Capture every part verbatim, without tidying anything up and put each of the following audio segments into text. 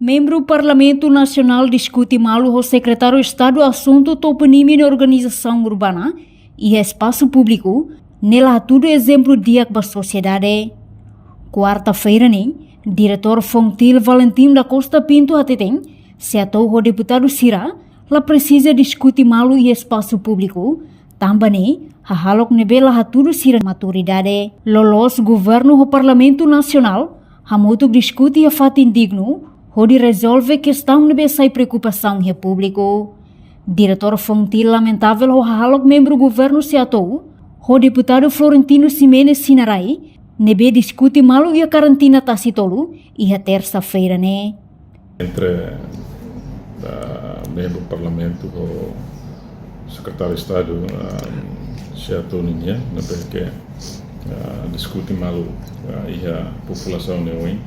Membru Parlamentu Nasionál diskute malu ho Sekretáriu Estadu Asuntu Toponimia no Organizasaun Urbana iha espasu públiku, ne'e la hatudu ezemplu di'ak ba sosiedade. Kuarta-feira ne'e, Diretór FONGTIL Valentim da Costa Pinto hateten, SEATOU ho deputadu sira la presiza diskute malu iha espasu públiku, tanba ne'e hahalok ne'ebé la hatudu sira maturidade. Loloos governu ho Parlamentu Nasionál hamutuk diskute iha fatin dignu, hodi rezolve kestaun ne'ebé sai preokupasaun iha públiku. Diretór FONGTIL lamentavel ho hahalok membru governu SEATOU ho deputadu Florentino Ximenes Sinarai, ne'ebé diskute malu iha karantina tasi tolu iha tersa-feira ne'e. Entre, ah, membru Parlamentu ho Sekretáriu Estadu, ah, SEATOU nian, ne'ebé ke, ah, diskute malu, ah, iha populasaun nia oin.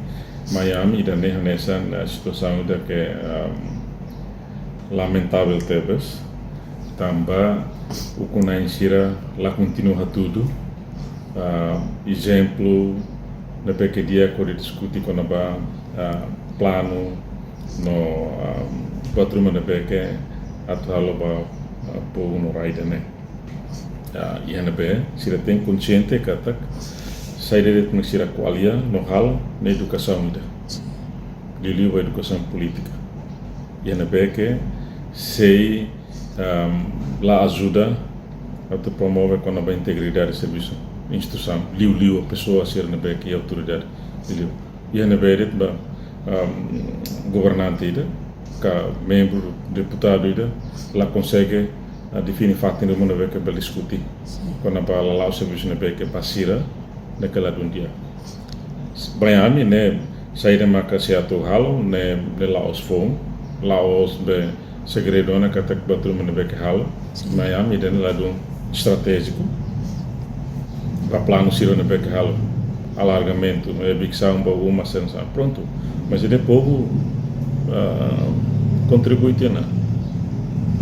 Maibé ami ida-ne'e hanesan, ah, situasaun ida ke, ah, lamentavel tebes, tanba ukun-na'in sira la kontinua hatudu, ah, ezemplu ne'ebé ke di'ak hodi diskute kona-ba, ah, planu no, ah, buat ruma ne'ebé ke atu halo ba, ah, povu no rai ida-ne'e. Ah, iha ne'ebé sira tenke konxiente katak saida de'it mak sira ko'alia no halo ne'e edukasaun ida. Liuliu ba edukasaun polítika. Iha ne'ebé ke sei, ah, la ajuda atu promove kona-ba integridade servisu instituisaun, liuliu pesoa sira ne'ebé ke autoridade, liuliu. Iha ne'ebé de'it ba, ah, governante ida, ka membru deputadu ida, la konsege, ah, define fatin ruma ne'ebé ke bele diskute. Kona-ba lala'ok servisu ne'ebé ke ba sira, ne'e ke ladún di'ak. Ba ami ne'e, saida maka SEATOU halo, ne'e, ne'e la'ós foun, la'ós be segredu ona katak buat ruma ne'ebé ke halo, maibé ami ida-ne'e ladún estratéjiku ba planu sira ne'ebé ke halo, alargamentu, eviksaun ba uma, sira hanesan, prontu. Mas ida povu, ah, kontribui tiha ona.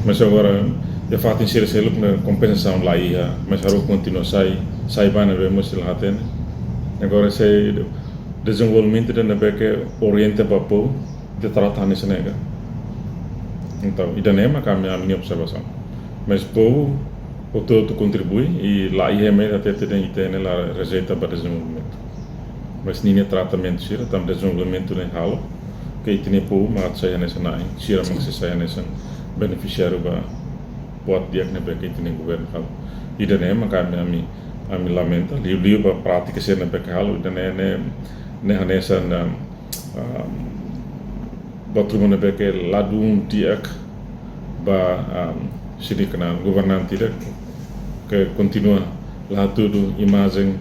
Mas agora, iha fatin sira seluk ne'e kompensasaun la iha, mas haru kontinua sai, sai ba ne'ebé mós la hatene. Agora sei dezenvolvimentu ida ne'ebé ke orienta ba povu, ita trata hanesan ne'e ka. Entaun, ida-ne'e mak ami, ami-nia observasaun. Mas povu hotu-hotu kontribui, i la iha ema ida hatete dehan ita ne'e la rejeita ba dezenvolvimentu. Mas ninia tratamentu sira, tanba dezenvolvimentu ne'e halo, ke ita-nia povu mak atu sai hanesan na'in, sira mak sei sai hanesan benefisiáriu ba buat di'ak ne'ebé ke ita-nia governu halo. Ida-ne'e mak ami, ami, ami lamenta, liuliu ba prátika sira ne'ebé ke halo, ida-ne'e, ne'e, ne'e hanesan, ah, ah, buat ruma ne'ebé ke ladún di'ak ba, ah, sira-nia knaar, governante ida ke kontinua la hatudu imajen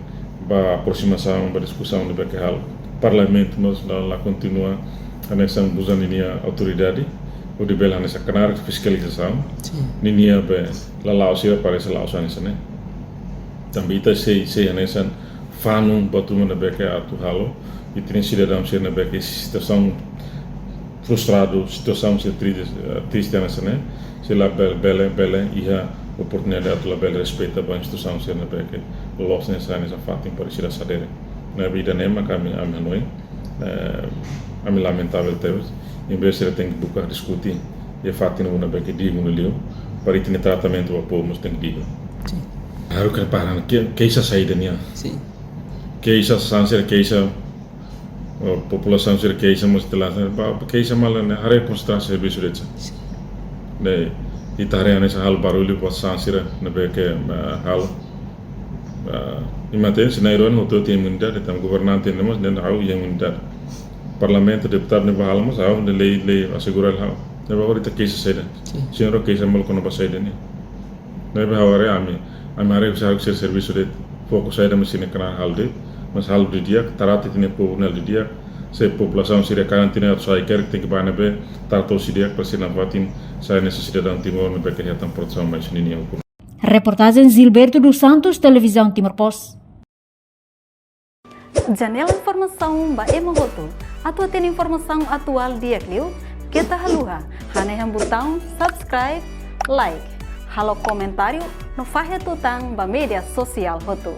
ba aproximasaun, ba diskusaun ne'ebé ke halo. Parlamentu mós la, la kontinua hanesan uza ninia autoridade, hodi bele hanesan knaar fiskalizasaun. Sin. Ninia be lala'ok sira parese la'ós hanesan ne'e. Tanba ita sei, sei hanesan fanun buat ruma ne'ebé ke atu halo, ita-nia sidadaun sira ne'ebé ke situasaun frustradu, situasaun sira triste, eh, triste hanesan ne'e, sira labele, bele, bele iha oportunidade atu labele respeita ba instituisaun sira ne'ebé ke loos ne'e sai hanesan fatin para sira sadere. Ne'ebé ida-ne'e mak ami, ami hanoin, eh, ami lamentavel tebes, envezde sira tenke buka diskute iha fatin ruma ne'ebé ke dignu liu, para ita-nia tratamentu ba povu mós tenke dignu. Sin. Haruka para ke, keixa saida nian. Sin. Keixa, sasán sira keixa, eh, populasaun sira keixa, mós telah, ba, keixa malu ne'e, haree konsentrasi servisu de'it. Ne'e, ita haree hanesan halo barullu ba sasán sira ne'ebé ke, eh, halo. Eh, ema hatene, se na iron hotu iha imunidade, tanba governante ne'e mós, ne'e ha'u iha imunidade. Parlamentu, deputadu ne'e ba halo mós, ha'u, ne'e lei, lei asegura ha'u. Ne'ebé agora ita keixa saida. Sin. Señór keixa malu kona-ba saida nian. Ne'ebé ha'u haree ami, ami haree husi haruka sira servisu de'it, foku saida mak sira-nia knaar halo de'it, mas halo didi'ak, trata ita-nia povu ne'e didi'ak, se populasaun sira karantina atu sai karik tenke ba ne'ebé, trata husi di'ak para sira nafatin sai hanesan sidadaun Timor ne'ebé ke hetan protesaun mai husi ninia ukun. Reportajen Gilberto dos Santos, Televizaun Timor Post. Janela informasaun ba ema hotu. Atu hatene informasaun atuál di'ak liu, keta haluha hanehan butaun subscribe, like, halo komentáriu no fahe tutan ba média sosiál hotu.